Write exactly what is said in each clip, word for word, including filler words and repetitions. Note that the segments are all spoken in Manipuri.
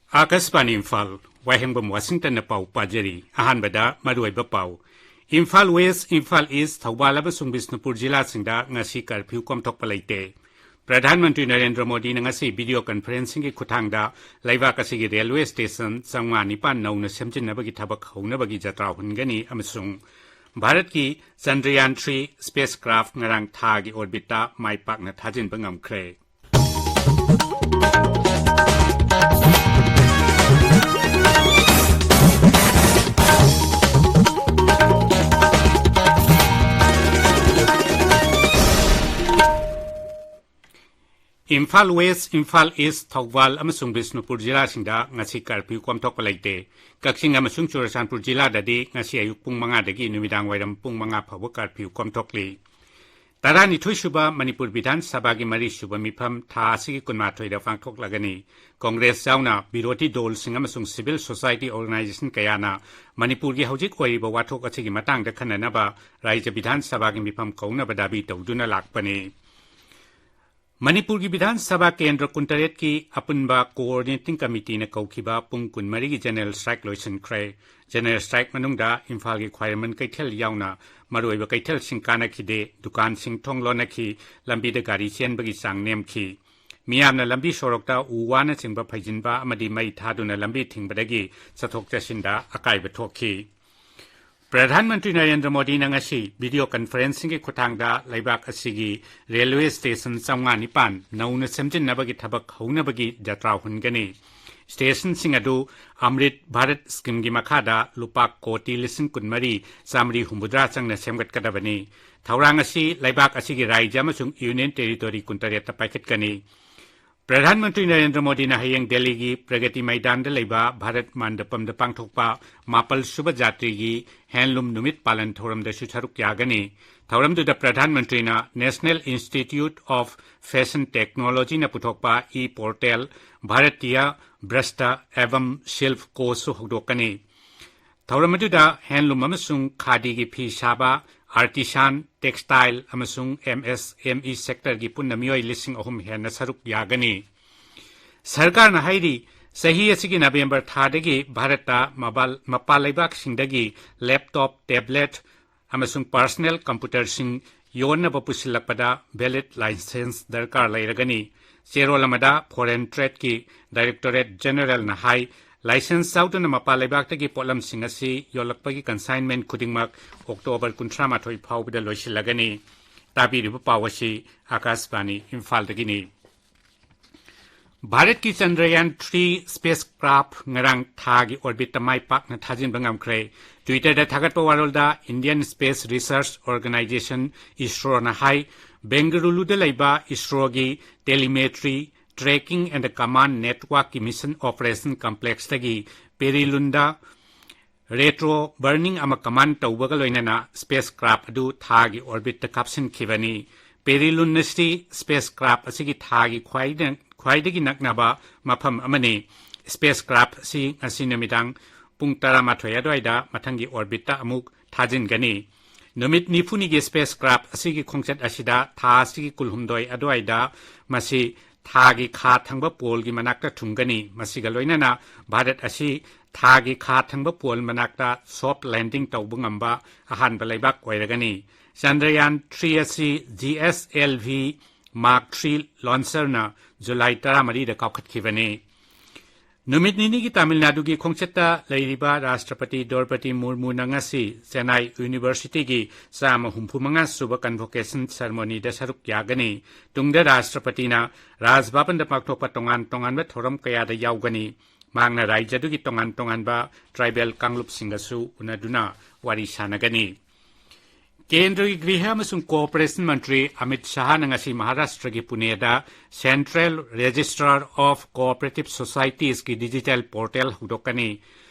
ꯑꯥꯀꯥꯁꯕꯥꯅꯤ ꯏꯝꯐꯥꯜ, ꯋꯥꯍꯦꯡꯕꯝ ꯋꯥꯁꯤꯡꯇꯟꯅ ꯄꯥꯎ ꯄꯥꯖꯔꯤ꯫ ꯑꯍꯥꯟꯕꯗ ꯃꯔꯨꯑꯣꯏꯕ ꯄꯥꯎ꯫ ꯏꯝꯐꯥꯜ ꯋꯦꯁ, ꯏꯝꯐꯥꯜ ꯏꯁ, ꯊꯧꯕꯥꯜ ꯑꯃꯁꯨꯡ ꯕꯤꯁꯅꯨꯄꯨꯔ ꯖꯤꯂꯥꯁꯤꯡꯗ ꯉꯁꯤ ꯀꯔꯐ꯭ꯌꯨ ꯀꯣꯝꯊꯣꯛꯄ ꯂꯩꯇꯦ꯫ ꯄ꯭ꯔꯙꯥꯟ ꯃꯟꯇ꯭ꯔꯤ ꯅꯔꯦꯟꯗ꯭ꯔ ꯃꯣꯗꯤꯅ ꯉꯁꯤ ꯚꯤꯗꯤꯑꯣ ꯀꯟꯐꯔꯦꯟꯁꯤꯡꯒꯤ ꯈꯨꯠꯊꯥꯡꯗ ꯂꯩꯕꯥꯛ ꯑꯁꯤꯒꯤ ꯔꯦꯜꯋꯦ ꯁ꯭ꯇꯦꯁꯟ ꯆꯥꯝꯃꯉꯥ ꯅꯤꯄꯥꯟ ꯅꯧꯅ ꯁꯦꯝꯖꯤꯟꯅꯕꯒꯤ ꯊꯕꯛ ꯍꯧꯅꯕꯒꯤ ꯖꯇ꯭ꯔꯥ ꯍꯨꯟꯒꯅꯤ ꯑꯃꯁꯨꯡ ꯚꯥꯔꯠꯀꯤ ꯆꯟꯗ꯭ꯔꯌꯥꯟ ꯊ꯭ꯔꯤ ꯁ꯭ꯄꯦꯁ ꯀ꯭ꯔꯥꯐ ꯉꯔꯥꯡ ꯊꯥꯒꯤ ꯑꯣꯔꯕꯤꯠꯇ ꯃꯥꯏ ꯄꯥꯛꯅ ꯊꯥꯖꯤꯟꯕ ꯉꯝꯈ꯭ꯔꯦ꯫ ꯏꯝꯐꯥꯜ ꯋꯦꯁ, ꯏꯝꯐꯥꯜ ꯏꯁ, ꯊꯧꯕꯥꯜ ꯑꯃꯁꯨꯡ ꯕꯤꯁꯅꯨꯄꯨꯔ ꯖꯤꯂꯥꯁꯤꯡꯗ ꯉꯁꯤ ꯀꯔꯐ꯭ꯌꯨ ꯀꯣꯝꯊꯣꯛꯄ ꯂꯩꯇꯦ꯫ ꯀꯛꯆꯤꯡ ꯑꯃꯁꯨꯡ ꯆꯨꯔꯆꯥꯟꯄꯨꯔ ꯖꯤꯂꯥꯗꯗꯤ ꯉꯁꯤ ꯑꯌꯨꯛ ꯄꯨꯡ ꯃꯉꯥꯗꯒꯤ ꯅꯨꯃꯤꯗꯥꯡ ꯋꯥꯏꯔꯝ ꯄꯨꯡ ꯃꯉꯥ ꯐꯥꯎꯕ ꯀꯔꯐ꯭ꯌꯨ ꯀꯣꯝꯊꯣꯛꯂꯤ꯫ ꯇꯔꯥꯅꯤꯊꯣꯏ ꯁꯨꯕ ꯃꯅꯤꯄꯨꯔ ꯕꯤꯙꯥꯟ ꯁꯚꯥꯒꯤ ꯃꯔꯤ ꯁꯨꯕ ꯃꯤꯐꯝ ꯊꯥ ꯑꯁꯤꯒꯤ ꯀꯨꯟꯃꯥꯊꯣꯏꯗ ꯄꯥꯡꯊꯣꯛꯂꯒꯅꯤ꯫ ꯀꯣꯡꯒ꯭ꯔꯦꯁ ꯌꯥꯎꯅ ꯕꯤꯔꯣꯙꯤ ꯗꯣꯜꯁꯤꯡ ꯑꯃꯁꯨꯡ ꯁꯤꯚꯤꯜ ꯁꯣꯁꯥꯏꯇꯤ ꯑꯣꯔꯒꯅꯥꯏꯖꯦꯁꯟ ꯀꯌꯥꯅ ꯃꯅꯤꯄꯨꯔꯒꯤ ꯍꯧꯖꯤꯛ ꯑꯣꯏꯔꯤꯕ ꯋꯥꯊꯣꯛ ꯑꯁꯤꯒꯤ ꯃꯇꯥꯡꯗ ꯈꯟꯅꯅꯕ ꯔꯥꯖ꯭ꯌ ꯕꯤꯙꯥꯟ ꯁꯚꯥꯒꯤ ꯃꯤꯐꯝ ꯀꯧꯅꯕ ꯗꯥꯕꯤ ꯇꯧꯗꯨꯅ ꯂꯥꯛꯄꯅꯤ꯫ ꯃꯅꯤꯄꯨꯔꯒꯤ ꯕꯤꯙꯥꯟ ꯁꯚꯥ ꯀꯦꯟꯗ꯭ꯔ ꯀꯨꯟꯇꯔꯦꯠꯀꯤ ꯑꯄꯨꯟꯕ ꯀꯣꯑꯣꯔꯗꯤꯅꯦꯇꯤꯡ ꯀꯃꯤꯇꯤꯅ ꯀꯧꯈꯤꯕ ꯄꯨꯡ ꯀꯨꯟꯃꯔꯤꯒꯤ ꯖꯦꯅꯔꯦꯜ ꯁ꯭ꯇ꯭ꯔꯥꯏꯛ ꯂꯣꯏꯁꯤꯟꯈ꯭ꯔꯦ꯫ ꯖꯦꯅꯔꯦꯜ ꯁ꯭ꯇ꯭ꯔꯥꯏꯛ ꯃꯅꯨꯡꯗ ꯏꯝꯐꯥꯜꯒꯤ ꯈ꯭ꯋꯥꯏꯔꯝꯕꯟ ꯀꯩꯊꯦꯜ ꯌꯥꯎꯅ ꯃꯔꯨꯑꯣꯏꯕ ꯀꯩꯊꯦꯜꯁꯤꯡ ꯀꯥꯅꯈꯤꯗꯦ, ꯗꯨꯀꯥꯟꯁꯤꯡ ꯊꯣꯡ ꯂꯣꯟꯅꯈꯤ, ꯂꯝꯕꯤꯗ ꯒꯥꯔꯤ ꯆꯦꯟꯕꯒꯤ ꯆꯥꯡ ꯅꯦꯝꯈꯤ꯫ ꯃꯤꯌꯥꯝꯅ ꯂꯝꯕꯤ ꯁꯣꯔꯣꯛꯇ ꯎ ꯋꯥꯅꯆꯤꯡꯕ ꯐꯩꯖꯤꯟꯕ ꯑꯃꯗꯤ ꯃꯩ ꯊꯥꯗꯨꯅ ꯂꯝꯕꯤ ꯊꯤꯡꯕꯗꯒꯤ ꯆꯠꯊꯣꯛ ꯆꯠꯁꯤꯟꯗ ꯑꯀꯥꯏꯕ ꯊꯣꯛꯈꯤ꯫ ꯄ꯭ꯔꯙꯥꯟ ꯃꯟꯇ꯭ꯔꯤ ꯅꯔꯦꯟꯗ꯭ꯔ ꯃꯣꯗꯤꯅ ꯉꯁꯤ ꯚꯤꯗꯤꯑꯣ ꯀꯟꯐꯔꯦꯟꯁꯤꯡꯒꯤ ꯈꯨꯠꯊꯥꯡꯗ ꯂꯩꯕꯥꯛ ꯑꯁꯤꯒꯤ ꯔꯦꯜꯋꯦ ꯁ꯭ꯇꯦꯁꯟ ꯆꯥꯝꯃꯉꯥ ꯅꯤꯄꯥꯟ ꯅꯧꯅ ꯁꯦꯝꯖꯤꯟꯅꯕꯒꯤ ꯊꯕꯛ ꯍꯧꯅꯕꯒꯤ ꯖꯇ꯭ꯔꯥ ꯍꯨꯟꯒꯅꯤ꯫ ꯁ꯭ꯇꯦꯁꯟꯁꯤꯡ ꯑꯗꯨ ꯑꯃ꯭ꯔꯤꯠ ꯚꯥꯔꯠ ꯁ꯭ꯀꯤꯝꯒꯤ ꯃꯈꯥꯗ ꯂꯨꯄꯥ ꯀꯣꯇꯤ ꯂꯤꯁꯤꯡ ꯀꯨꯟꯃꯔꯤ ꯆꯥꯃꯔꯤ ꯍꯨꯝꯐꯨꯇꯔꯥ ꯆꯪꯅ ꯁꯦꯝꯒꯠꯀꯗꯕꯅꯤ꯫ ꯊꯧꯔꯥꯡ ꯑꯁꯤ ꯂꯩꯕꯥꯛ ꯑꯁꯤꯒꯤ ꯔꯥꯖ꯭ꯌ ꯑꯃꯁꯨꯡ ꯌꯨꯅꯤꯌꯟ ꯇꯦꯔꯤꯇꯣꯔꯤ ꯀꯨꯟꯇꯔꯦꯠꯇ ꯄꯥꯏꯈꯠꯀꯅꯤ꯫ ꯄ꯭ꯔꯙꯥꯟ ꯃꯟꯇ꯭ꯔꯤ ꯅꯔꯦꯟꯗ꯭ꯔ ꯃꯣꯗꯤꯅ ꯍꯌꯦꯡ ꯗꯦꯜꯂꯤꯒꯤ ꯄ꯭ꯔꯒꯇꯤ ꯃꯩꯗꯥꯟꯗ ꯂꯩꯕ ꯚꯥꯔꯠ ꯃꯟꯗꯄꯝꯗ ꯄꯥꯡꯊꯣꯛꯄ ꯃꯥꯄꯜ ꯁꯨꯕ ꯖꯥꯇꯤꯒꯤ ꯍꯦꯟꯂꯨꯝ ꯅꯨꯃꯤꯠ ꯄꯥꯂꯟ ꯊꯧꯔꯝꯗꯁꯨ ꯁꯔꯨꯛ ꯌꯥꯒꯅꯤ꯫ ꯊꯧꯔꯝꯗꯨꯗ ꯄ꯭ꯔꯙꯥꯟ ꯃꯟꯇ꯭ꯔꯤꯅ National Institute of Fashion Technologyꯅ ꯄꯨꯊꯣꯛꯄ ꯏ ꯄꯣꯔꯇꯦꯜ ꯚꯥꯔꯇꯤꯌꯥ ꯕ꯭ꯔꯁꯇ ꯑꯦꯚꯝ ꯁꯤꯜꯞ ꯀꯣꯁꯁꯨ ꯍꯧꯗꯣꯛꯀꯅꯤ꯫ ꯊꯧꯔꯝ ꯑꯗꯨꯗ ꯍꯦꯟꯂꯨꯝ ꯑꯃꯁꯨꯡ ꯈꯥꯗꯤꯒꯤ ꯐꯤ ꯁꯥꯕ, ꯑꯥꯔꯇꯤꯁꯥꯟ, ꯇꯦꯛꯁꯇꯥꯏꯜ ꯑꯃꯁꯨꯡ ꯑꯦꯝ ꯑꯦꯁ ꯑꯦꯝ ꯏ ꯁꯦꯛꯇꯔꯒꯤ ꯄꯨꯟꯅ ꯃꯤꯑꯣꯏ ꯂꯤꯁꯤꯡ ꯑꯍꯨꯝ ꯍꯦꯟꯅ ꯁꯔꯨꯛ ꯌꯥꯒꯅꯤ꯫ ꯁꯔꯀꯥꯔꯅ ꯍꯥꯏꯔꯤ, ꯆꯍꯤ ꯑꯁꯤꯒꯤ ꯅꯕꯦꯝꯕꯔ ꯊꯥꯗꯒꯤ ꯚꯥꯔꯠꯇ ꯃꯄꯥꯜ ꯂꯩꯕꯥꯛꯁꯤꯡꯗꯒꯤ ꯂꯦꯞꯇꯣꯞ, ꯇꯦꯕ꯭ꯂꯦꯠ ꯑꯃꯁꯨꯡ ꯄꯔꯁꯅꯦꯜ ꯀꯝꯄ꯭ꯌꯨꯇꯔꯁꯤꯡ ꯌꯣꯟꯅꯕ ꯄꯨꯁꯤꯜꯂꯛꯄꯗ ꯚꯦꯂꯤꯗ ꯂꯥꯏꯁꯦꯟꯁ ꯗꯔꯀꯥꯔ ꯂꯩꯔꯒꯅꯤ꯫ ꯆꯦꯔꯣꯜ ꯑꯃꯗ ꯐꯣꯔꯦꯟ ꯇ꯭ꯔꯦꯗꯀꯤ ꯗꯥꯏꯔꯦꯛꯇꯣꯔꯦꯠ ꯖꯦꯅꯔꯦꯜꯅ ꯍꯥꯏ, ꯂꯥꯏꯁꯦꯟꯁ ꯌꯥꯎꯗꯅ ꯃꯄꯥꯜ ꯂꯩꯕꯥꯛꯇꯒꯤ ꯄꯣꯠꯂꯝꯁꯤꯡ ꯑꯁꯤ ꯌꯣꯜꯂꯛꯄꯒꯤ ꯀꯟꯁꯥꯏꯟꯃꯦꯟ ꯈꯨꯗꯤꯡꯃꯛ ꯑꯣꯛꯇꯣꯕꯔ ꯀꯨꯟꯊ꯭ꯔꯥ ꯃꯥꯊꯣꯏ ꯐꯥꯎꯕꯗ ꯂꯣꯏꯁꯤꯜꯂꯒꯅꯤ꯫ ꯇꯥꯕꯤꯔꯤꯕ ꯄꯥꯎ ꯑꯁꯤ ꯑꯥꯀꯥꯁꯕꯥꯅꯤ ꯏꯝꯐꯥꯜꯗꯒꯤꯅꯤ꯫ ꯚꯥꯔꯠꯀꯤ ꯆꯟꯗ꯭ꯔꯌꯥꯟ ꯊ꯭ꯔꯤ ꯁ꯭ꯄꯦꯁ ꯀ꯭ꯔꯥꯐ ꯉꯔꯥꯡ ꯊꯥꯒꯤ ꯑꯣꯔꯕꯤꯠꯇ ꯃꯥꯏ ꯄꯥꯛꯅ ꯊꯥꯖꯤꯟꯕ ꯉꯝꯈ꯭ꯔꯦ꯫ ꯇ꯭ꯋꯤꯇꯔꯗ ꯊꯥꯒꯠꯄ ꯋꯥꯔꯣꯜꯗ Indian Space Research Organisation, ISROꯅ ꯍꯥꯏ, ꯕꯦꯡꯒꯂꯨꯔꯨꯗ ꯂꯩꯕ ISROꯒꯤ Telemetry, Tracking and Command Networkꯀꯤ Mission Operation Complexꯇꯒꯤ ꯄꯦꯔꯤꯂꯨꯟꯗ ꯔꯦꯇ꯭ꯔꯣ ꯕꯔꯅꯤꯡ ꯑꯃ ꯀꯃꯥꯟ ꯇꯧꯕꯒ ꯂꯣꯏꯅꯅ ꯁ꯭ꯄꯦꯁ ꯀ꯭ꯔꯥꯐ ꯑꯗꯨ ꯊꯥꯒꯤ ꯑꯣꯔꯕꯤꯠꯇ ꯀꯥꯞꯁꯤꯟꯈꯤꯕꯅꯤ꯫ ꯄꯦꯔꯤꯂꯨꯟ ꯑꯁꯤ ꯁ꯭ꯄꯦꯁ ꯀ꯭ꯔꯥꯐ ꯑꯁꯤꯒꯤ ꯊꯥꯒꯤ ꯈ꯭ꯋꯥꯏꯗ-, ꯈ꯭ꯋꯥꯏꯗꯒꯤ ꯅꯛꯅꯕ ꯃꯐꯝ ꯑꯃꯅꯤ꯫ ꯁ꯭ꯄꯦꯁ ꯀ꯭ꯔꯥꯐ ꯑꯁꯤ ꯉꯁꯤ ꯅꯨꯃꯤꯗꯥꯡ ꯄꯨꯡ ꯇꯔꯥꯃꯥꯊꯣꯏ ꯑꯗꯨꯋꯥꯏꯗ ꯃꯊꯪꯒꯤ ꯑꯣꯔꯕꯤꯠꯇ ꯑꯃꯨꯛ ꯊꯥꯖꯤꯟꯒꯅꯤ꯫ ꯅꯨꯃꯤꯠ ꯅꯤꯐꯨꯅꯤꯒꯤ ꯁ꯭ꯄꯦꯁ ꯀ꯭ꯔꯥꯐ ꯑꯁꯤꯒꯤ ꯈꯣꯡꯆꯠ ꯑꯁꯤꯗ ꯊꯥ ꯑꯁꯤꯒꯤ ꯀꯨꯟꯍꯨꯝꯗꯣꯏ ꯑꯗꯨꯋꯥꯏꯗ ꯃꯁꯤ ꯊꯥꯒꯤ ꯈꯥ ꯊꯪꯕ ꯄꯣꯜꯒꯤ ꯃꯅꯥꯛꯇ ꯊꯨꯡꯒꯅꯤ꯫ ꯃꯁꯤꯒ ꯂꯣꯏꯅꯅ ꯚꯥꯔꯠ ꯑꯁꯤ ꯊꯥꯒꯤ ꯈꯥ ꯊꯪꯕ ꯄꯣꯜ ꯃꯅꯥꯛꯇ ꯁꯣꯐ ꯂꯦꯟꯗꯤꯡ ꯇꯧꯕ ꯉꯝꯕ ꯑꯍꯥꯟꯕ ꯂꯩꯕꯥꯛ ꯑꯣꯏꯔꯒꯅꯤ꯫ ꯆꯟꯗ꯭ꯔꯌꯥꯟ ꯊ꯭ꯔꯤ ꯑꯁꯤ GSLV Mark three launcherꯅ ꯖꯨꯂꯥꯏ ꯇꯔꯥꯃꯔꯤꯗ ꯀꯥꯞꯈꯠꯈꯤꯕꯅꯤ꯫ ꯅꯨꯃꯤꯠ ꯅꯤꯅꯤꯒꯤ ꯇꯥꯃꯤꯜ ꯅꯥꯗꯨꯒꯤ ꯈꯣꯡꯆꯠꯇ ꯂꯩꯔꯤꯕ ꯔꯥꯁꯇ꯭ꯔꯄꯇꯤ ꯗ꯭ꯔꯧꯄꯗꯤ ꯃꯨꯔꯃꯨꯅ ꯉꯁꯤ ꯆꯦꯟꯅꯥꯏ ꯌꯨꯅꯤꯚꯔꯁꯤꯇꯤꯒꯤ ꯆꯥꯝꯃ ꯍꯨꯝꯐꯨ ꯃꯉꯥ ꯁꯨꯕ ꯀꯟꯚꯣꯀꯦꯁꯟ ꯁꯦꯔꯃꯣꯅꯤꯗ ꯁꯔꯨꯛ ꯌꯥꯒꯅꯤ꯫ ꯇꯨꯡꯗ ꯔꯥꯁꯇ꯭ꯔꯄꯇꯤꯅ ꯔꯥꯖ ꯚꯕꯟꯗ ꯄꯥꯡꯊꯣꯛꯄ ꯇꯣꯉꯥꯟ ꯇꯣꯉꯥꯟꯕ ꯊꯧꯔꯝ ꯀꯌꯥꯗ ꯌꯥꯎꯒꯅꯤ꯫ ꯃꯍꯥꯛꯅ ꯔꯥꯖ꯭ꯌꯗꯨꯒꯤ ꯇꯣꯉꯥꯟ ꯇꯣꯉꯥꯟꯕ ꯇ꯭ꯔꯥꯏꯕꯦꯜ ꯀꯥꯡꯂꯨꯞꯁꯤꯡꯒꯁꯨ ꯎꯅꯗꯨꯅ ꯋꯥꯔꯤ ꯁꯥꯟꯅꯒꯅꯤ꯫ ꯀꯦꯟꯗ꯭ꯔꯒꯤ ꯒ꯭ꯔꯤꯍ ꯑꯃꯁꯨꯡ ꯀꯣꯑꯣꯄꯔꯦꯁꯟ ꯃꯟꯇ꯭ꯔꯤ ꯑꯃꯤꯠ ꯁꯍꯥꯅ ꯉꯁꯤ ꯃꯍꯥꯔꯥꯁꯇ꯭ꯔꯒꯤ ꯄꯨꯅꯦꯗ Central Registrar of Cooperative Societiesꯀꯤ digital portal ꯍꯧꯗꯣꯛꯀꯅꯤ꯫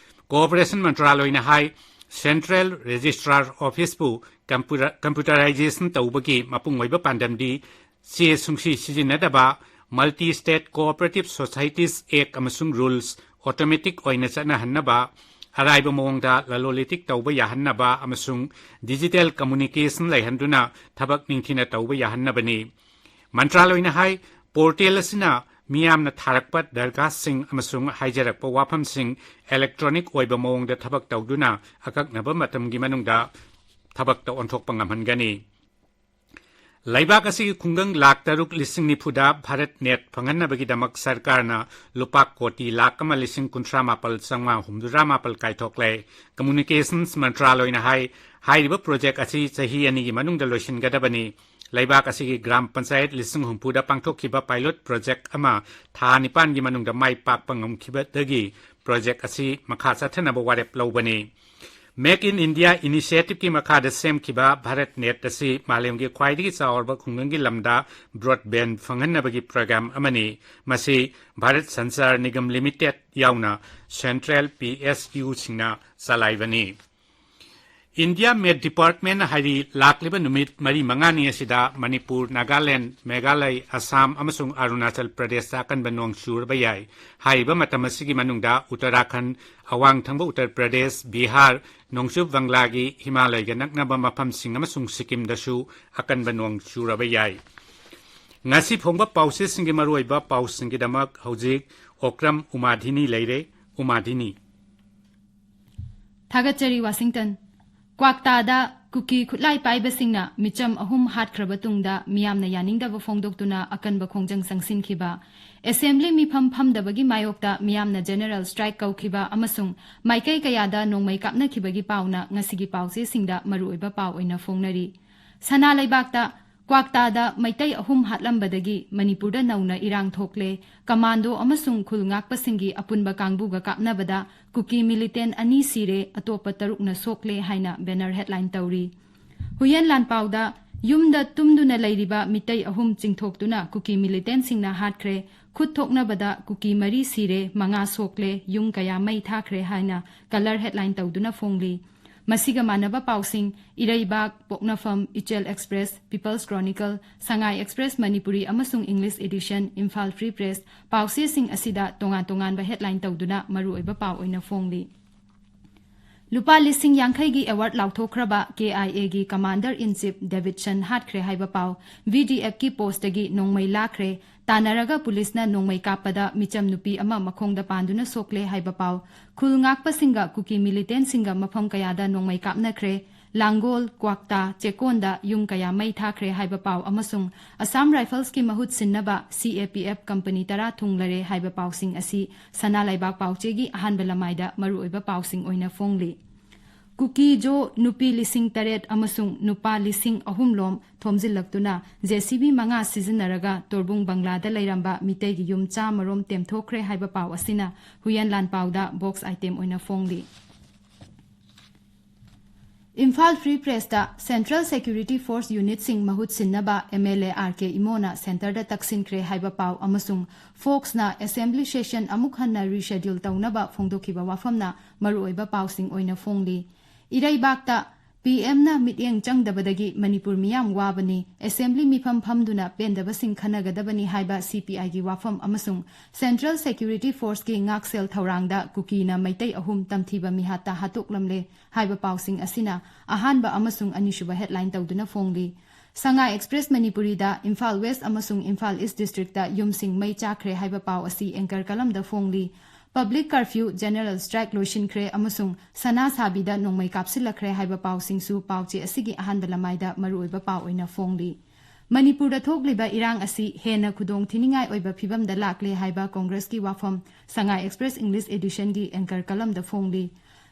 ꯀꯣꯑꯣꯄꯔꯦꯁꯟ ꯃꯟꯇ꯭ꯔꯥꯂꯣꯏꯅ ꯍꯥꯏ, Central Registrar Officeꯄꯨ ꯀꯝꯄ꯭ꯌꯨꯇꯔ-, computerization ꯇꯧꯕꯒꯤ ꯃꯄꯨꯡ ꯑꯣꯏꯕ ꯄꯥꯟꯗꯝꯗꯤ ꯆꯦ ꯁꯨꯡꯁꯤ ꯁꯤꯖꯤꯟꯅꯗꯕ, Multi State Cooperative Societies Act ꯑꯃꯁꯨꯡ rules automatic ꯑꯣꯏꯅ ꯆꯠꯅꯍꯟꯅꯕ, ꯑꯔꯥꯏꯕ ꯃꯑꯣꯡꯗ ꯂꯂꯣꯟ ꯏꯇꯤꯛ ꯇꯧꯕ ꯌꯥꯍꯟꯅꯕ ꯑꯃꯁꯨꯡ digital communication ꯂꯩꯍꯟꯗꯨꯅ ꯊꯕꯛ ꯅꯤꯡꯊꯤꯅ ꯇꯧꯕ ꯌꯥꯍꯟꯅꯕꯅꯤ꯫ ꯃꯟꯇ꯭ꯔꯥꯂꯣꯏꯅ ꯍꯥꯏ, portal ꯑꯁꯤꯅ ꯃꯤꯌꯥꯝꯅ ꯊꯥꯔꯛꯄ ꯗꯔꯈꯥꯁꯁꯤꯡ ꯑꯃꯁꯨꯡ ꯍꯥꯏꯖꯔꯛꯄ ꯋꯥꯐꯝꯁꯤꯡ electronic ꯑꯣꯏꯕ ꯃꯑꯣꯡꯗ ꯊꯕꯛ ꯇꯧꯗꯨꯅ ꯑꯀꯛꯅꯕ ꯃꯇꯝꯒꯤ ꯃꯅꯨꯡꯗ ꯊꯕꯛꯇ ꯑꯣꯟꯊꯣꯛꯄ ꯉꯝꯍꯟꯒꯅꯤ꯫ ꯂꯩꯕꯥꯛ ꯑꯁꯤꯒꯤ ꯈꯨꯡꯒꯪ ꯂꯥꯈ ꯇꯔꯨꯛ ꯂꯤꯁꯤꯡ ꯅꯤꯐꯨꯗ ꯚꯥꯔꯠ ꯅꯦꯠ ꯐꯪꯍꯟꯅꯕꯒꯤꯗꯃꯛ ꯁꯔꯀꯥꯔꯅ ꯂꯨꯄꯥ ꯀꯣꯇꯤ ꯂꯥꯈ ꯑꯃ ꯂꯤꯁꯤꯡ ꯀꯨꯟꯊ꯭ꯔꯥ ꯃꯥꯄꯜ ꯆꯥꯝꯃꯉꯥ ꯍꯨꯝꯐꯨꯇꯔꯥ ꯃꯥꯄꯜ ꯀꯥꯏꯊꯣꯛꯂꯦ꯫ Communications ꯃꯟꯇ꯭ꯔꯥꯂꯣꯏꯅ ꯍꯥꯏ, ꯍꯥꯏꯔꯤꯕ ꯄ꯭ꯔꯣꯖꯦꯛ ꯑꯁꯤ ꯆꯍꯤ ꯑꯅꯤꯒꯤ ꯃꯅꯨꯡꯗ ꯂꯣꯏꯁꯤꯟꯒꯗꯕꯅꯤ꯫ ꯂꯩꯕꯥꯛ ꯑꯁꯤꯒꯤ ꯒ꯭ꯔꯥꯝ ꯄꯟꯆꯥꯌꯠ ꯂꯤꯁꯤꯡ ꯍꯨꯝꯐꯨꯗ ꯄꯥꯡꯊꯣꯛꯈꯤꯕ pilot ꯄ꯭ꯔꯣꯖꯦꯛ ꯑꯃ ꯊꯥ ꯅꯤꯄꯥꯟꯒꯤ ꯃꯅꯨꯡꯗ ꯃꯥꯏ ꯄꯥꯛꯄ ꯉꯝꯈꯤꯕꯗꯒꯤ ꯄ꯭ꯔꯣꯖꯦꯛ ꯑꯁꯤ ꯃꯈꯥ ꯆꯠꯊꯅꯕ ꯋꯥꯔꯦꯞ ꯂꯧꯕꯅꯤ꯫ Make in India Initiative ꯀꯤ ꯃꯈꯥꯗ ꯁꯦꯝꯈꯤꯕ ꯚꯥꯔꯠ ꯅꯦꯠ ꯑꯁꯤ ꯃꯥꯂꯦꯝꯒꯤ ꯈ꯭ꯋꯥꯏꯗꯒꯤ ꯆꯥꯎꯔꯕ ꯈꯨꯡꯒꯪꯒꯤ ꯂꯝꯗ broadband ꯐꯪꯍꯟꯅꯕꯒꯤ program ꯑꯃꯅꯤ꯫ ꯃꯁꯤ ꯚꯥꯔꯠ ꯁꯟꯆꯥꯔ ꯅꯤꯒꯝ ꯂꯤꯃꯤꯇꯦꯗ ꯌꯥꯎꯅ central P S U ꯁꯤꯡꯅ ꯆꯂꯥꯏꯕꯅꯤ꯫ India Met Department ꯍꯥꯏꯗꯤ ꯂꯥꯛꯂꯤꯕ ꯅꯨꯃꯤꯠ ꯃꯔꯤ ꯃꯉꯥꯅꯤ ꯑꯁꯤꯗ ꯃꯅꯤꯄꯨꯔ, ꯅꯥꯒꯥꯂꯦꯟ, ꯃꯦꯘꯥꯂꯌ, ꯑꯁꯥꯝ ꯑꯃꯁꯨꯡ ꯑꯔꯨꯅꯥꯆꯜ ꯄ꯭ꯔꯗꯦꯁꯇ ꯑꯀꯟꯕ ꯅꯣꯡ ꯆꯨꯔꯕ ꯌꯥꯏ꯫ ꯍꯥꯏꯔꯤꯕ ꯃꯇꯝ ꯑꯁꯤꯒꯤ ꯃꯅꯨꯡꯗ ꯎꯠꯇꯔꯥꯈꯟꯗ, ꯑꯋꯥꯡ ꯊꯪꯕ ꯎꯠꯇꯔ ꯄ꯭ꯔꯗꯦꯁ, ꯕꯤꯍꯥꯔ, ꯅꯣꯡꯆꯨꯞ ꯕꯪꯒ꯭ꯂꯥꯒꯤ ꯍꯤꯃꯥꯂꯌꯒ ꯅꯛꯅꯕ ꯃꯐꯝꯁꯤꯡ ꯑꯃꯁꯨꯡ ꯁꯤꯛꯀꯤꯝꯗꯁꯨ ꯑꯀꯟꯕ ꯅꯣꯡ ꯆꯨꯔꯕ ꯌꯥꯏ꯫ ꯉꯁꯤ ꯐꯣꯡꯕ ꯄꯥꯎꯆꯦꯁꯤꯡꯒꯤ ꯃꯔꯨꯑꯣꯏꯕ ꯄꯥꯎꯁꯤꯡꯒꯤꯗꯃꯛ ꯍꯧꯖꯤꯛ ꯑꯣꯀ꯭ꯔꯝ ꯎꯃꯥꯙꯤꯅꯤ ꯂꯩꯔꯦ꯫ ꯎꯃꯥꯙꯤꯅꯤ꯫ ꯊꯥꯒꯠꯆꯔꯤ, ꯋꯥꯁꯤꯡꯇꯟ꯫ ꯀ꯭ꯋꯥꯛꯇꯥꯗ ꯀꯨꯀꯤ ꯈꯨꯠꯂꯥꯏ ꯄꯥꯏꯕꯁꯤꯡꯅ ꯃꯤꯆꯝ ꯑꯍꯨꯝ ꯍꯥꯠꯈ꯭ꯔꯕ ꯇꯨꯡꯗ ꯃꯤꯌꯥꯝꯅ ꯌꯥꯅꯤꯡꯗꯕ ꯐꯣꯡꯗꯣꯛꯇꯨꯅ ꯑꯀꯟꯕ ꯈꯣꯡꯖꯪ ꯆꯪꯁꯤꯟꯈꯤꯕ꯫ ꯑꯦꯁꯦꯝꯕ꯭ꯂꯤ ꯃꯤꯐꯝ ꯐꯝꯗꯕꯒꯤ ꯃꯥꯌꯣꯛꯇ ꯃꯤꯌꯥꯝꯅ general strike ꯀꯧꯈꯤꯕ ꯑꯃꯁꯨꯡ ꯃꯥꯏꯀꯩ ꯀꯌꯥꯗ ꯅꯣꯡꯃꯩ ꯀꯥꯞꯅꯈꯤꯕꯒꯤ ꯄꯥꯎꯅ ꯉꯁꯤꯒꯤ ꯄꯥꯎꯆꯦꯁꯤꯡꯗ ꯃꯔꯨꯑꯣꯏꯕ ꯄꯥꯎ ꯑꯣꯏꯅ ꯐꯣꯡꯅꯔꯤ꯫ ꯁꯅꯥ ꯂꯩꯕꯥꯛꯇ ꯀ꯭ꯋꯥꯛꯇꯥꯗ ꯃꯩꯇꯩ ꯑꯍꯨꯝ ꯍꯥꯠꯂꯝꯕꯗꯒꯤ ꯃꯅꯤꯄꯨꯔꯗ ꯅꯧꯅ ꯏꯔꯥꯡ ꯊꯣꯛꯂꯦ꯫ ꯀꯃꯥꯟꯗꯣ ꯑꯃꯁꯨꯡ ꯈꯨꯜ ꯉꯥꯛꯄꯁꯤꯡꯒꯤ ꯑꯄꯨꯟꯕ ꯀꯥꯡꯕꯨꯒ ꯀꯥꯞꯅꯕꯗ ꯀꯨꯀꯤ militant ꯑꯅꯤ ꯁꯤꯔꯦ, ꯑꯇꯣꯞꯄ ꯇꯔꯨꯛꯅ ꯁꯣꯛꯂꯦ ꯍꯥꯏꯅ banner headline ꯇꯧꯔꯤ꯫ ꯍꯨꯏꯌꯦꯟ ꯂꯥꯟꯄꯥꯎꯗ ꯌꯨꯝꯗ ꯇꯨꯝꯗꯨꯅ ꯂꯩꯔꯤꯕ ꯃꯤꯇꯩ ꯑꯍꯨꯝ ꯆꯤꯡꯊꯣꯛꯇꯨꯅ ꯀꯨꯀꯤ militantꯁꯤꯡꯅ ꯍꯥꯠꯈ꯭ꯔꯦ, ꯈꯨꯠ ꯊꯣꯛꯅꯕꯗ ꯀꯨꯀꯤ ꯃꯔꯤ ꯁꯤꯔꯦ, ꯃꯉꯥ ꯁꯣꯛꯂꯦ, ꯌꯨꯝ ꯀꯌꯥ ꯃꯩ ꯊꯥꯈ꯭ꯔꯦ ꯍꯥꯏꯅ colour headline ꯇꯧꯗꯨꯅ ꯐꯣꯡꯂꯤ꯫ ꯃꯁꯤꯒ ꯃꯥꯟꯅꯕ ꯄꯥꯎꯁꯤꯡ ꯏꯔꯩꯕꯥꯛ, ꯄꯣꯛꯅꯐꯝ, ꯏꯆꯦꯜ Express, People's Chronicle, ꯁꯉꯥꯏ Express ꯃꯅꯤꯄꯨꯔꯤ ꯑꯃꯁꯨꯡ English edition, Imphal Free Press ꯄꯥꯎꯆꯦꯁꯤꯡ ꯑꯁꯤꯗ ꯇꯣꯉꯥꯟ ꯇꯣꯉꯥꯟꯕ headline ꯇꯧꯗꯨꯅ ꯃꯔꯨꯑꯣꯏꯕ ꯄꯥꯎ ꯑꯣꯏꯅ ꯐꯣꯡꯂꯤ꯫ ꯂꯨꯄꯥ ꯂꯤꯁꯤꯡ ꯌꯥꯡꯈꯩꯒꯤ ꯑꯦꯋꯥꯔꯗ ꯂꯥꯎꯊꯣꯛꯈ꯭ꯔꯕ ꯀꯦ ꯑꯥꯏ ꯑꯦꯒꯤ ꯀꯃꯥꯟꯗꯔ ꯏꯟ ꯆꯤꯐ ꯗꯦꯕꯤꯗꯁꯟ ꯍꯥꯠꯈ꯭ꯔꯦ ꯍꯥꯏꯕ ꯄꯥꯎ꯫ ꯚꯤ ꯗꯤ ꯑꯦꯐꯀꯤ ꯄꯣꯁꯇꯒꯤ ꯅꯣꯡꯃꯩ ꯂꯥꯛꯈ꯭ꯔꯦ꯫ ꯇꯥꯟꯅꯔꯒ ꯄꯨꯂꯤꯁꯅ ꯅꯣꯡꯃꯩ ꯀꯥꯞꯄꯗ ꯃꯤꯆꯝ ꯅꯨꯄꯤ ꯑꯃ ꯃꯈꯣꯡꯗ ꯄꯥꯟꯗꯨꯅ ꯁꯣꯛꯂꯦ ꯍꯥꯏꯕ ꯄꯥꯎ꯫ ꯈꯨꯜ ꯉꯥꯛꯄꯁꯤꯡꯒ ꯀꯨꯀꯤ ꯃꯤꯂꯤꯇꯦꯟꯁꯤꯡꯒ ꯃꯐꯝ ꯀꯌꯥꯗ ꯅꯣꯡꯃꯩ ꯀꯥꯞꯅꯈ꯭ꯔꯦ꯫ ꯂꯥꯡꯒꯣꯜ, ꯀ꯭ꯋꯥꯛꯇꯥ, ꯆꯦꯀꯣꯟꯗ ꯌꯨꯝ ꯀꯌꯥ ꯃꯩ ꯊꯥꯈ꯭ꯔꯦ ꯍꯥꯏꯕ ꯄꯥꯎ ꯑꯃꯁꯨꯡ ꯑꯁꯥꯝ ꯔꯥꯏꯐꯜꯁꯀꯤ ꯃꯍꯨꯠ ꯁꯤꯟꯅꯕ ꯁꯤ ꯑꯦ ꯄꯤ ꯑꯦꯐ ꯀꯝꯄꯅꯤ ꯇꯔꯥ ꯊꯨꯡꯂꯔꯦ ꯍꯥꯏꯕ ꯄꯥꯎꯁꯤꯡ ꯑꯁꯤ ꯁꯅꯥ ꯂꯩꯕꯥꯛ ꯄꯥꯎꯆꯦꯒꯤ ꯑꯍꯥꯟꯕ ꯂꯃꯥꯏꯗ ꯃꯔꯨꯑꯣꯏꯕ ꯄꯥꯎꯁꯤꯡ ꯑꯣꯏꯅ ꯐꯣꯡꯂꯤ꯫ ꯀꯨꯀꯤ ꯖꯣ ꯅꯨꯄꯤ ꯂꯤꯁꯤꯡ ꯇꯔꯦꯠ ꯑꯃꯁꯨꯡ ꯅꯨꯄꯥ ꯂꯤꯁꯤꯡ ꯑꯍꯨꯝ ꯂꯣꯝ ꯊꯣꯝꯖꯤꯜꯂꯛꯇꯨꯅ ꯖꯦ ꯁꯤ ꯕꯤ ꯃꯉꯥ ꯁꯤꯖꯤꯟꯅꯔꯒ ꯇꯣꯔꯕꯨꯡ ꯕꯪꯒ꯭ꯂꯥꯗ ꯂꯩꯔꯝꯕ ꯃꯤꯇꯩꯒꯤ ꯌꯨꯝ ꯆꯥꯝꯃꯔꯣꯝ ꯇꯦꯝꯊꯣꯛꯈ꯭ꯔꯦ ꯍꯥꯏꯕ ꯄꯥꯎ ꯑꯁꯤꯅ ꯍꯨꯏꯌꯦꯟ ꯂꯥꯟꯄꯥꯎꯗ ꯕꯣꯛꯁ ꯑꯥꯏꯇꯦꯝ ꯑꯣꯏꯅ ꯐꯣꯡꯂꯤ꯫ Imphal free press central security force ꯌꯨꯅꯤꯠꯁꯤꯡ ꯃꯍꯨꯠ ꯁꯤꯟꯅꯕ M L A R K ꯏꯃꯣꯅ ꯁꯦꯟꯇꯔꯗ ꯇꯛꯁꯤꯟꯈ꯭ꯔꯦ ꯍꯥꯏꯕ ꯄꯥꯎ ꯑꯃꯁꯨꯡ ꯐꯣꯛꯁꯅ ꯑꯦꯁꯦꯝꯕ꯭ꯂꯤ ꯁꯦꯁꯟ ꯑꯃꯨꯛ ꯍꯟꯅ ꯔꯤꯁꯦꯗ꯭ꯌꯨꯜ ꯇꯧꯅꯕ ꯐꯣꯡꯗꯣꯛꯈꯤꯕ ꯋꯥꯐꯝꯅ ꯃꯔꯨꯑꯣꯏꯕ ꯄꯥꯎꯁꯤꯡ ꯑꯣꯏꯅ ꯐꯣꯡꯂꯤ꯫ ꯏꯔꯩꯕꯥꯛꯇ ꯄꯤ ꯑꯦꯝꯅ ꯃꯤꯠꯌꯦꯡ ꯆꯪꯗꯕꯗꯒꯤ ꯃꯅꯤꯄꯨꯔ ꯃꯤꯌꯥꯝ ꯋꯥꯕꯅꯤ, ꯑꯦꯁꯦꯝꯕ꯭ꯂꯤ ꯃꯤꯐꯝ ꯐꯝꯗꯨꯅ ꯄꯦꯟꯗꯕꯁꯤꯡ ꯈꯟꯅꯒꯗꯕꯅꯤ ꯍꯥꯏꯕ ꯁꯤ ꯄꯤ ꯑꯥꯏꯒꯤ ꯋꯥꯐꯝ ꯑꯃꯁꯨꯡ ꯁꯦꯟꯇ꯭ꯔꯦꯜ ꯁꯦꯀ꯭ꯌꯨꯔꯤꯇꯤ ꯐꯣꯔꯁꯀꯤ ꯉꯥꯛꯁꯦꯜ ꯊꯧꯔꯥꯡꯗ ꯀꯨꯀꯤꯅ ꯃꯩꯇꯩ ꯑꯍꯨꯝ ꯇꯝꯊꯤꯕ ꯃꯤꯍꯥꯠꯇ ꯍꯥꯠꯇꯣꯛꯂꯝꯂꯦ ꯍꯥꯏꯕ ꯄꯥꯎꯁꯤꯡ ꯑꯁꯤꯅ ꯑꯍꯥꯟꯕ ꯑꯃꯁꯨꯡ ꯑꯅꯤꯁꯨꯕ ꯍꯦꯗꯂꯥꯏꯟ ꯇꯧꯗꯨꯅ ꯐꯣꯡꯂꯤ꯫ ꯁꯉꯥꯏ ꯑꯦꯛꯁꯄ꯭ꯔꯦꯁ ꯃꯅꯤꯄꯨꯔꯤꯗ ꯏꯝꯐꯥꯜ ꯋꯦꯁ ꯑꯃꯁꯨꯡ ꯏꯝꯐꯥꯜ ꯏꯁ ꯗꯤꯁꯇ꯭ꯔꯤꯛꯇ ꯌꯨꯝꯁꯤꯡ ꯃꯩ ꯆꯥꯛꯈ꯭ꯔꯦ ꯍꯥꯏꯕ ꯄꯥꯎ ꯑꯁꯤ ꯑꯦꯡꯀꯔ ꯀꯂꯝꯗ ꯐꯣꯡꯂꯤ꯫ ꯄꯕ꯭ꯂꯤꯛ ꯀꯔꯐ꯭ꯌꯨ, ꯖꯦꯅꯔꯦꯜ ꯁ꯭ꯇ꯭ꯔꯥꯏꯛ ꯂꯣꯏꯁꯤꯟꯈ꯭ꯔꯦ ꯑꯃꯁꯨꯡ ꯁꯅꯥ ꯁꯥꯕꯤꯗ ꯅꯣꯡꯃꯩ ꯀꯥꯞꯁꯤꯜꯂꯛꯈ꯭ꯔꯦ ꯍꯥꯏꯕ ꯄꯥꯎꯁꯤꯡꯁꯨ ꯄꯥꯎꯆꯦ ꯑꯁꯤꯒꯤ ꯑꯍꯥꯟꯕ ꯂꯃꯥꯏꯗ ꯃꯔꯨꯑꯣꯏꯕ ꯄꯥꯎ ꯑꯣꯏꯅ ꯐꯣꯡꯂꯤ꯫ ꯃꯅꯤꯄꯨꯔꯗ ꯊꯣꯛꯂꯤꯕ ꯏꯔꯥꯡ ꯑꯁꯤ ꯍꯦꯟꯅ ꯈꯨꯗꯣꯡ ꯊꯤꯅꯤꯡꯉꯥꯏ ꯑꯣꯏꯕ ꯐꯤꯕꯝꯗ ꯂꯥꯛꯂꯦ ꯍꯥꯏꯕ ꯀꯣꯡꯒ꯭ꯔꯦꯁꯀꯤ ꯋꯥꯐꯝ ꯁꯉꯥꯏ ꯑꯦꯛꯁꯄ꯭ꯔꯦꯁ ꯏꯪꯂꯤꯁ ꯑꯦꯗꯤꯁꯟꯒꯤ ꯑꯦꯡꯀꯔ ꯀꯂꯝꯗ ꯐꯣꯡꯂꯤ꯫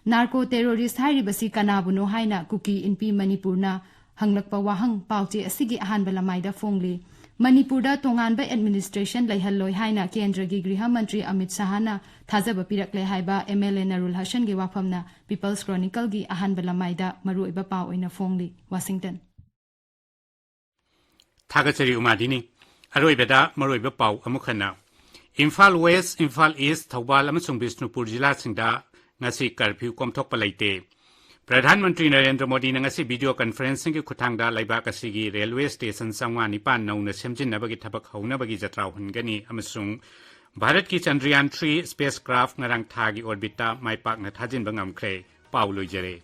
ꯅꯥꯔꯀꯣ ꯇꯦꯔꯣꯔꯤꯁ ꯍꯥꯏꯔꯤꯕꯁꯤ ꯀꯅꯥꯕꯨꯅꯣ ꯍꯥꯏꯅ ꯀꯨꯀꯤ ꯏꯟꯄꯤ ꯃꯅꯤꯄꯨꯔꯅ ꯍꯪꯂꯛꯄ ꯋꯥꯍꯪ ꯄꯥꯎꯆꯦ ꯑꯁꯤꯒꯤ ꯑꯍꯥꯟꯕ ꯂꯃꯥꯏꯗ ꯐꯣꯡꯂꯤ꯫ ꯃꯅꯤꯄꯨꯔꯗ ꯇꯣꯉꯥꯟꯕ ꯑꯦꯗꯃꯤꯅꯤꯁꯇ꯭ꯔꯦꯁꯟ ꯂꯩꯍꯜꯂꯣꯏ ꯍꯥꯏꯅ ꯀꯦꯟꯗ꯭ꯔꯒꯤ ꯒ꯭ꯔꯤꯍ ꯃꯟꯇ꯭ꯔꯤ ꯑꯃꯤꯠ ꯁꯍꯥꯅ ꯊꯥꯖꯕ ꯄꯤꯔꯛꯂꯦ ꯍꯥꯏꯕ ꯑꯦꯝ ꯑꯦꯜ ꯑꯦ ꯅꯔꯨꯜ ꯍꯁꯟꯒꯤ ꯋꯥꯐꯝꯅ ꯄꯤꯄꯜꯁ ꯀ꯭ꯔꯣꯅꯤꯀꯜꯒꯤ ꯑꯍꯥꯟꯕ ꯂꯃꯥꯏꯗ ꯃꯔꯨꯑꯣꯏꯕ ꯄꯥꯎ ꯑꯣꯏꯅ ꯐꯣꯡꯂꯤ꯫ ꯋꯥꯁꯤꯡꯇꯟ꯫ ꯊꯥꯒꯠꯆꯔꯤ ꯎꯃꯥꯗꯤꯅꯤ꯫ ꯑꯔꯣꯏꯕꯗ ꯃꯔꯨꯑꯣꯏꯕ ꯄꯥꯎ ꯑꯃꯨꯛ ꯍꯟꯅ꯫ ꯏꯝꯐꯥꯜ ꯋꯦꯁ, ꯏꯝꯐꯥꯜ ꯏꯁ, ꯊꯧꯕꯥꯜ ꯑꯃꯁꯨꯡ ꯕꯤꯁꯅꯨꯄꯨꯔ ꯖꯤꯂꯥꯁꯤꯡꯗ ꯉꯁꯤ ꯀꯔꯐ꯭ꯌꯨ ꯀꯣꯝꯊꯣꯛꯄ ꯂꯩꯇꯦ꯫ ꯄ꯭ꯔꯙꯥꯟ ꯃꯟꯇ꯭ꯔꯤ ꯅꯔꯦꯟꯗ꯭ꯔ ꯃꯣꯗꯤꯅ ꯉꯁꯤ ꯚꯤꯗꯤꯑꯣ ꯀꯟꯐꯔꯦꯟꯁꯤꯡꯒꯤ ꯈꯨꯠꯊꯥꯡꯗ ꯂꯩꯕꯥꯛ ꯑꯁꯤꯒꯤ ꯔꯦꯜꯋꯦ ꯁ꯭ꯇꯦꯁꯟ ꯆꯥꯝꯃꯉꯥ ꯅꯤꯄꯥꯟ ꯅꯧꯅ ꯁꯦꯝꯖꯤꯟꯅꯕꯒꯤ ꯊꯕꯛ ꯍꯧꯅꯕꯒꯤ ꯖꯇ꯭ꯔꯥ ꯍꯨꯟꯒꯅꯤ ꯑꯃꯁꯨꯡ ꯚꯥꯔꯠꯀꯤ ꯆꯟꯗ꯭ꯔꯌꯥꯟ ꯊ꯭ꯔꯤ ꯁ꯭ꯄꯦꯁ ꯀ꯭ꯔꯥꯐ ꯉꯔꯥꯡ ꯊꯥꯒꯤ ꯑꯣꯔꯕꯤꯠꯇ ꯃꯥꯏ ꯄꯥꯛꯅ ꯊꯥꯖꯤꯟꯕ ꯉꯝꯈ꯭ꯔꯦ꯫ ꯄꯥꯎ ꯂꯣꯏꯖꯔꯦ꯫